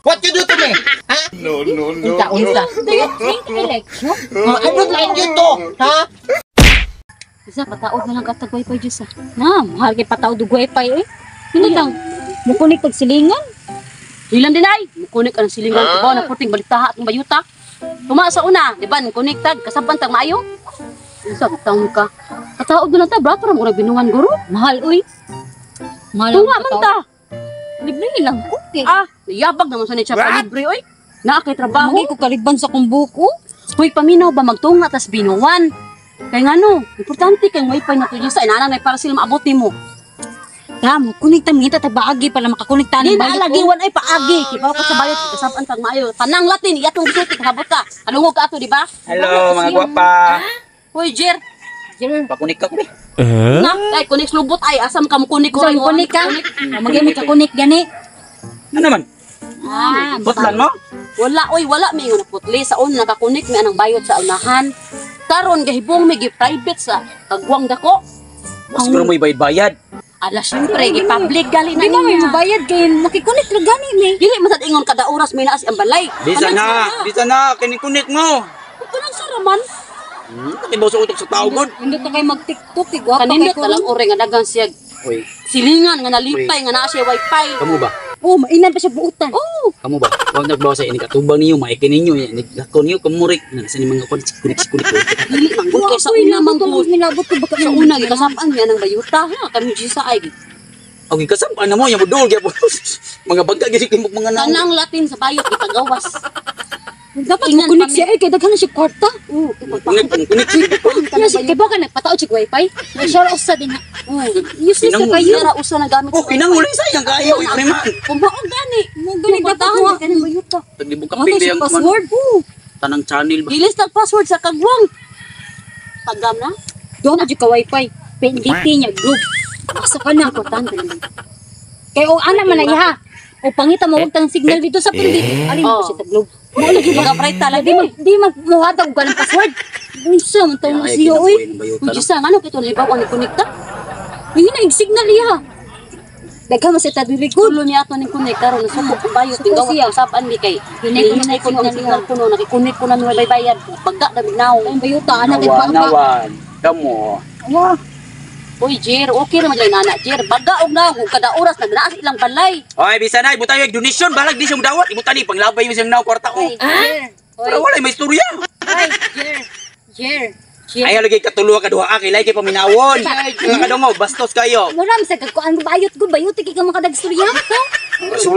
What you do to me? Ha? No, no, no. Unsa, unsa? Do you think I like you? Oh, I don't like you too. Ha? Isa, pataod na lang katag wifi, Diyos ah. Na, mahal kay pataod og wifi eh. Hindi lang. Mukunik tag silingan. Hilan din ay, mukunik ang silingan ko ba na puting balitaha atong bayuta. Tuma sa una, di ba, kunik tag kasaban tag maayo. Unsa tang ka? Pataod na lang ta, brato ra mo binungan guro. Mahal uy. Mahal ang Tunga man pataod. ta. Libre lang ko kay. Ah, yabag naman sa ni siya palibre oy. Naa kay trabaho. Mangay ko kaliban sa kong buko. Hoy, paminaw ba magtunga tas binuwan? Kay ngano, importante kay wifi na to sa inana may para sila maabot nimo. Ta, mukunik ta mingita ta baagi para makakunik ta Di ng na bayot. lagi wan ay paagi. Kibaw ko sa bayot kasaban tag maayo. Tanang Latin iyatong gisulti kasabot ka. Kalungog ka ato, di ba? Hello, mga gwapa. Hoy, Jer. Jer. Pakunik ka ko eh. Na, ay kunik lubot ay asam ka mo kunik Sa kunik ka? Magay mo kakunik gani. Ano naman? Ah, Putlan mo? Wala oy, wala may ingon putli sa una nakakunik mi anang bayot sa unahan. Karon gahibong mi gi private sa kagwang dako. Mas siguro mo ibayad-bayad. Ala syempre gi public gali na Di ba may niya. mabayad kay makikunik ra gani ni. Dili man sad ingon kada oras may naas ang balay. Bisa na, bisa na, kinikunik mo. Kanang sara man. Nakibaw sa utok sa tao god. Nindot na kay mag-TikTok kay gwapa kay Kanindot ko. na lang ore nga dagang siya Uy, silingan nga nalipay nga naa siya wifi. kamu ba? Oh, mainan pa siya buutan. Oh, Kamu ba? Huwag nagbawa sa ini katubang niyo, maikin ninyo, naglako niyo, kamurik. Nasa ni mga kunik, kunik, kunik. Dili man gud kay sa Uy, una man labot gud. ko, nilabot ko baka Sa una gikasapaan niya ng bayuta ha kami sa ay. Okay, kasampan na mo, yung budol, gyapon. Mga bangka, gisik mga naong. Tanang Latin sa bayot gipagawas. Dapat Ingan kunik pa siya eh kay daghan na siya kwarta. Oh, Kunik, kunik, kunik. Kaya si kay baka nagpataod siya wifi. May share usa din ha. Useless na Pinang- kayo. Sira usa na gamit Oh, kinangulay sayang kayo, uy, pre man. Kung mao gani, Mo gani dapat Pagtahan mo. kanang bayuta. Taglibog Ano kapit siya yung password? Oh, tanang channel ba? Gilis tag password sa kagwang. Pagam na. Doon na jud ka wifi. PNDT niya group. Asa ka na? Importante naman. Kay o ana man na iha. O pangita mo wag tang signal dito sa pundi. Alin mo Oh. siya sa globe. Mo lagi Mga bright talaga. Di mag muhatag og kanang password. Unsa man taon Ay, siya oy. kinabuhi ng bayuta, Kung no? Diyos nga, ano kito libaw ang ikonekta? Hindi na signal iha. Daghan man sa tadili ko. Tulo niya ato ning connect karon nasuko ang bayot Suko tinggaw siya. usapan mi kay Hinay ko na hinay ko ang signal signal kuno nakikunik ko na mi walay bayad. Bagga na bignaw. Ang bayuta ana kay Nawan, baba. nawan. Kamo. Wah, Uy, Jer, okay ra man jay nana, Jer. Baga og naong ug kada oras nagnaas ilang balay. Ay, bisa na, ibutan yung donation, balag di siya mudawat. Ibutan ni, panglabay mo siyang naw kwarta ko. Jer. Pero wala, may istorya. Ay, Jer. Jer. Jer. Ayaw lagi katuluwa ka duha ka, kilay kay paminawon. Mga kadungog, bastos kayo. Wala man sa kagkuan bayot ko bayot kay ka makadagstorya ko.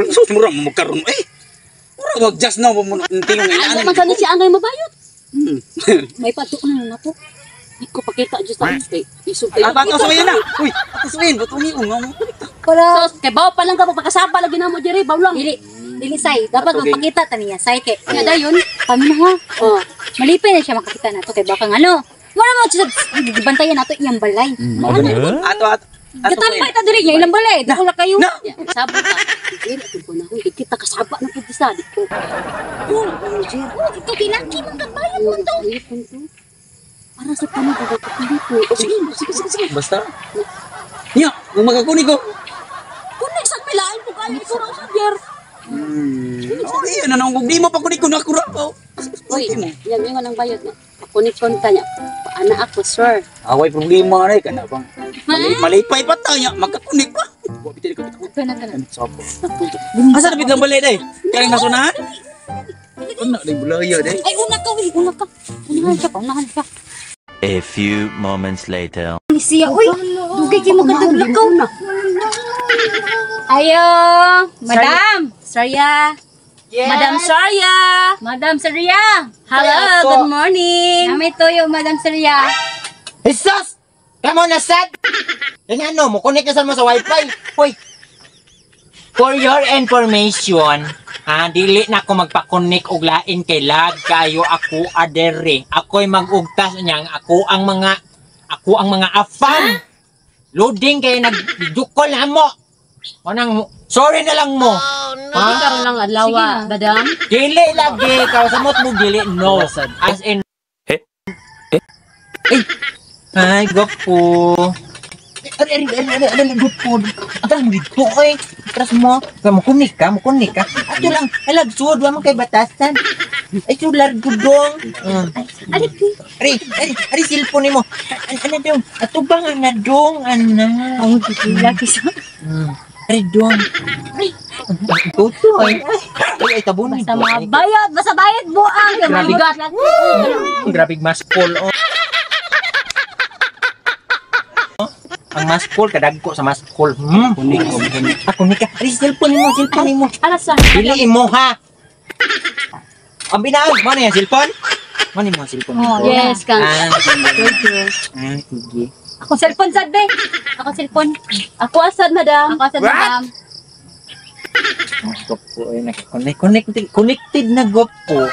Sus, mura mo magkaroon. Eh, mura wag just now, mo tingong Ano inaanan. man sa siya angay mabayot. May patuan na to. Di ko pakita Diyos na kay isog kay. Ah, bato sa na. Uy, ato sa bato ni unga mo. Para Sos, kay baw pa lang ka pagkasaba lagi na mo Jerry, baw lang. dili dili say dapat Ato, ging. magpakita ta niya say kay Nga dayon. kami na ha. Oh. Malipay na siya makakita na to kay baka nga ano. Wala mo siya gibantayan nato iyang balay. Ato, ato. Ato Gatampay ta diri niya ilang balay. Dako la kayo. Na! Ya, kasaba ka. Jerry, atong panahon kay kita kasaba na pud sa di ko. Oh, ikaw kilaki man kag bayot man to. Ayun, to. Para sa tanong ko kakulit ko. Sige, sige, sige, sige. Basta. Nya, kung makakunik ko. Kunik sa pilain ko kayo ikaw raw sa Jer. Oh, iya na nang di mo pa kunik ko nakura ko. Uy, yan yung ang bayot na. Pakunik kon ta niya. Paana ako, sir. Away problema na kana bang. Malipay pa ta nya, makakunik pa. Wa bitin ko bitin. Kana kana. Asa na bitang balay day? Kaya nasunahan? Ano na bulaya day? Ay una ka, uy, una ka. Unahan siya, paunahan siya. A few moments later. Ni siya, uy. Dugay kay makadaglakaw. Ayo, Madam Sarya. Yes. Madam Sarya. Madam Sarya. Hello, good morning. Namay toyo, Madam Sarya. Jesus! Come on, nasad! Yan ano, mo connect na sad mo sa wifi. Hoy. For your information, ha, dili na ako magpa-connect og lain kay lag kayo ako adere. Ako'y mag-ugtas niyang ako ang mga afam. Loading kay nag-video na mo. Manang sorry na lang mo. Ha? Karon lang adlaw, Sige na. Madam. Dili lagi kaw samot mo dili no. As in Ay, gwapo. Ari, ari, ari, ari, ari, grupo. Atras mo dito, oy. Atras mo. Kaya mo kunik ka, mo kunik ka. Ato lang, alag, suod, wa man kay batasan. Ay, sular gudong. Ali, Ari, ari, ari, cellphone nimo. Ano dong? Ato ba nga na dong, ana? Oh, gigila kisa. Ari, dong. Ari, tuto, ay. Ay, ay, tabunan. Basta mga bayad, basta bayad buang. Grabe. Bigat. Grabe maskol, oh. Ang maskol, kadagko sa maskol. Kunik ko. Ako ni ka. Ari, cellphone nimo, cellphone nimo. Alas sa. Dili mo ha. Ang binaag, mo na yung cellphone? Mo ni mo ang cellphone Oh, mo. Yes, kang. Ah, sige. Ako cellphone sad be. Ako cellphone. Ako asad, madam. Ako sad, madam. Gopo ay nakakonect connected connected na gopo.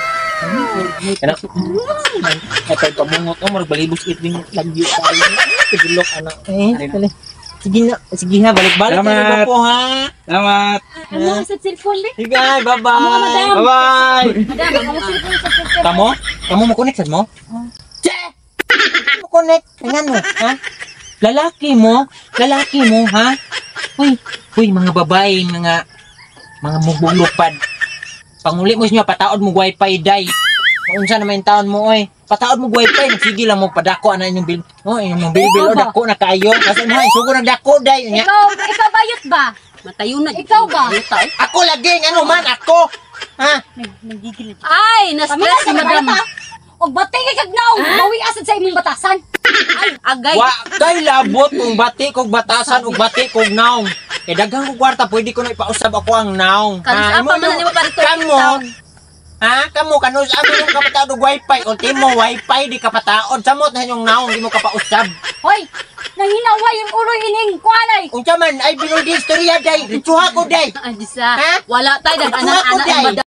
Kana atay pamungot oh murag balibos it ding lagyo tayo. Tigilok ana. Eh, dali. Sige na, sige ha, balik-balik na Salamat. gopo ha. Salamat. Ano sa cellphone be? Sige, bye-bye. Bye-bye. Madam, ako cellphone sa cellphone. Kamo? Kamo mo connect sad mo? Che! Mo connect. Tingnan mo, ha? Lalaki mo? Lalaki mo, ha? Uy, uy, mga babae, mga mugulupad. Panguli mo niyo pataod mo wifi day. Unsa naman yung taon mo oy? Pataod mo wifi, nagsige lang mo padako ana inyong bill. Oh, inyong bill bill oh, dako na kayo. Kasi mo sugo na dako day. Nya. Ikaw bayot ba? Matayo na. Ikaw ba? Bayot, ay. Ako lagi ngano man ako. Ha? Nagigil. Ay, na-stress si madam. Og bati kay kag naong, bawi asad sa imong batasan. Ay, agay. Wa kay labot kung bati kog batasan ug bati kog naong. Kay daghang kog kwarta pwede ko na ipausab ako ang naong. Kanus Ha, apa man na nimo para to. Kamo. Ha? Kamo kanus amo yung kapataod og wifi ultimo wifi di kapataod samot na inyong naong di mo kapausab. Hoy, nanghinaway yung ulo ining kuanay. Unsa man ay binudi istorya day, ritsuha ko day. Ay, disa. Ha? Wala tayo, Ituha ko, anak-anak day. madam.